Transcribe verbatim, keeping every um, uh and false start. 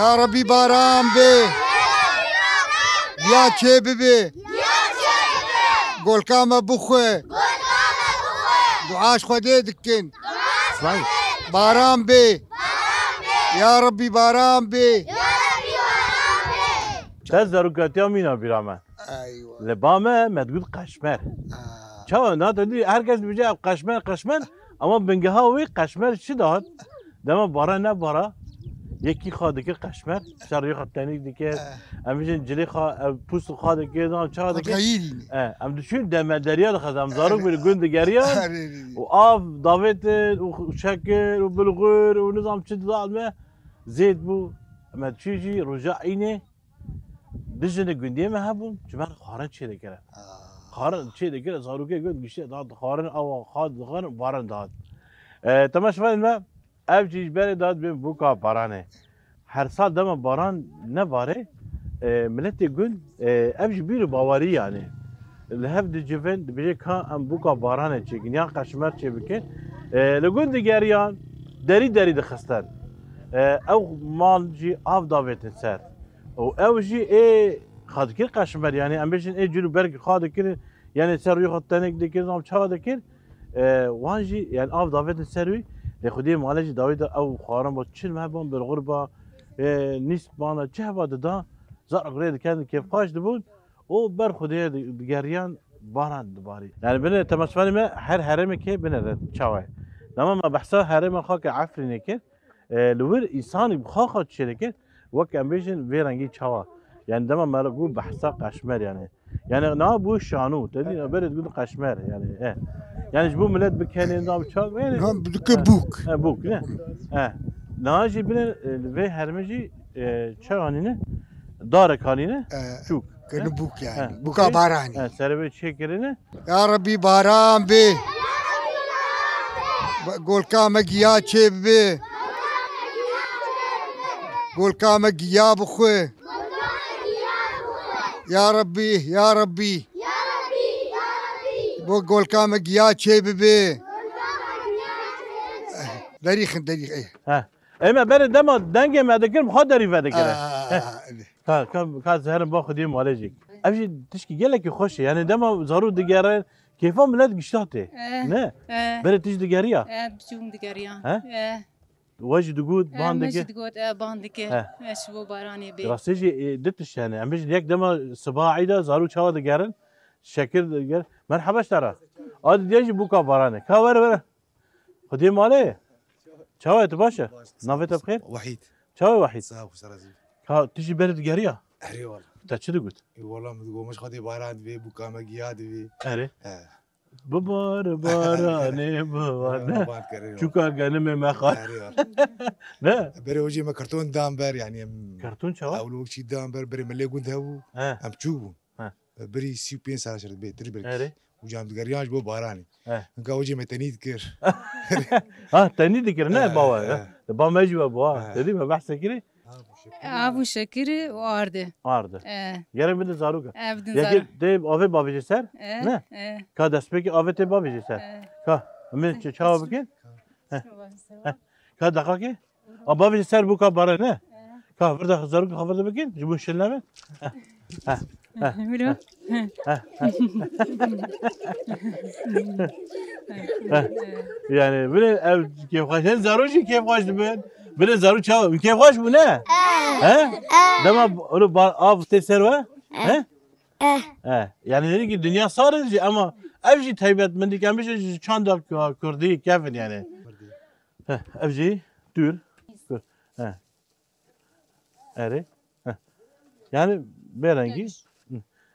Ya Rebî baran bê. Ya çê bibe. Golka me bixwe. Dua ji Xwedê dikin. Baran bê. Ya Rebî baran bê. Te zarokatiya mîna bîra me. Eywa. Li ba me, me digot qeşmer. Aa. Çawa? Na te dî her kes dibêje ev qeşmer, qeşmer. Ama bingeha wê qeşmer çi dihat? Dema baran nebara, yekî xwe dikir qeşmer, ser rêxa tenîk dikir. Eh. Em bêjin cilê xwe, ev pûst xwe dikir, nam çawa dikir? Xwedxeyîrî. Eh, em diçûn deme derya dixist, em zarok bûn li gund digeriyan. Erê, erê, erê. Û av davêtin û şekir û bulgur û nizam çi dida me zêd bû. Em diçûn jî roja înê. Du jinê gundiyê me hebûn, ji me re xwarin çêdikirin. Aa. Xwarin çêdikirin, zarokê gund giştî, dihat xwarin, ewa xwar dixwarin, baran dihat. E, temaşevanên me, ev jî ji berê dihat bên bûka baranê. Her sal dema baran nebarê, e, miletê gund, e, ev jî bîr û bawerî yanî. Li hev dicivin, dibêje ka em bûka baranê çêkin, yan qeşmer çêbikin. E, li gund digeriyan, derî derî dixistin. E, ew mal jî av davêtin ser. Û ew jî ê xwe dikir qeşmer, yanî em bêjin ê cil û bergî xwe dikir, yanî ser rûyê xwe tenêk dikir, nizam çawa dikir, e, wan jî, yanî av davêtin ser wî, lê xwediyê malê jî dawî de ew xwarin ba çil me hebûn, bilgur ba, e, nîsk bana, çi heba dida, zarok rê dikin, kêfxweş dibûn û ber xwediyê di-, digeriyan baran dibarî. Yanî binê temaşevanê me her herêmekê binêre çawa ye. Dema me behsa herêma xwe ke Efrînê kir, E, li wir însanî bi xwe xwe çêdikir, wek em bêjin vê rengî çawa. Yani dema me got behsa qeşmer yani. Yani na bû şanû, te dî berê digot qeşmer yani. E. Yani ji bo millet bikenê, na bi çawa, yani. Ha, dike bûk. E, bûk, ne? E. Na jî binê, e, li vê hermê jî, e, çawa anîne? Darek anîne? E, çûk. Kirin bûk yani. He. Bûka baranî. He, serê wê çê kirine. Ya Rebî baran bê. Ba-, golka me giya çê bibe. Golka me giya bixwe. Ya Rebî, ya Rebî. Bo golka me giya çê bibe. Derîxin, derîx, ê. He. Ê me berê dema dengê me dikir, bi xwe derî vedikire. Aa, heh. Ka, ka, ka zeherin ba xwediyê malê jî. Ev jî tişkî gelekî xweş e. Yani dema zarok digere, kêfa millet gişta tê. Eh, ne? Eh. Berê tişt digeriya? Eh, biçûm digeriya. He? Eh. We jî digot, eh, ban dike? Me jî digot, eh, ban dike. He. Eh, ji bo baranê bê. Rastî jî, e, du tişt hene. Em bêjin yek dema sibaha îda zarok çawa digerin? Şekir digerin. Merhaba ji te re. A didiya jî bûka baranê. Ka were, were. Xwediyê malê ye? Çawa ye, tu baş e? Navê te bi xêr? Wahîd. Çawa ye Wahîd? Sax û serazî. Ka tu jî berê digeriya? Erê wala. Te çi digot? Ê wala min digot, min ji Xwedê baran divê, bûka me giya divê. Erê. He. Bibar baranê bibar. He, ne? Çûka genimê me xwe. Erê wala. Ne? Berê wecê me karton dan ber, yani em. Karton çawa? Ew li wek çî dan ber, berê me lê gund hebû. He. Em çû bûn. He. Birî sî û pênc sala şer bêtir belkî. Erê. Û cam digeriyan ji bo baranê. He. Hinka wecê me tenî dikir. Ha, tenî dikir, ne, he, bawer, he, he. Ba me jî we bû, ha. He. Te dî me behse kirî? Av û şekirî û ardê. Ardê. He. Gerek bidin zaroka. He, bidin zarok. Yekê tê avê bavêje ser? He, ne? He. Ka destpêkê avê tê bavêje ser. He. Ka, em ê çi çawa bikin? He. He. Ka deqakê? A bavê ser bûka bare ne? Ka vir de zarok xwe vir de bikin, ji bo şil nebe. Biro. Yani bire ev kêfxweş, hem zarok jî kêfxweş dibin. Bire zarok çawa, kêfxweş bû ne? He? Dema onu ba-, av tê ser we? He? Eh. Eh. Yani dedi ki dünya sar e jî, ama ev jî taybet min dike, em bêjin ji çanda Kurdî kevin yani. Heh, ev jî tür. Heh. Erê. Heh. Yani bê rengî.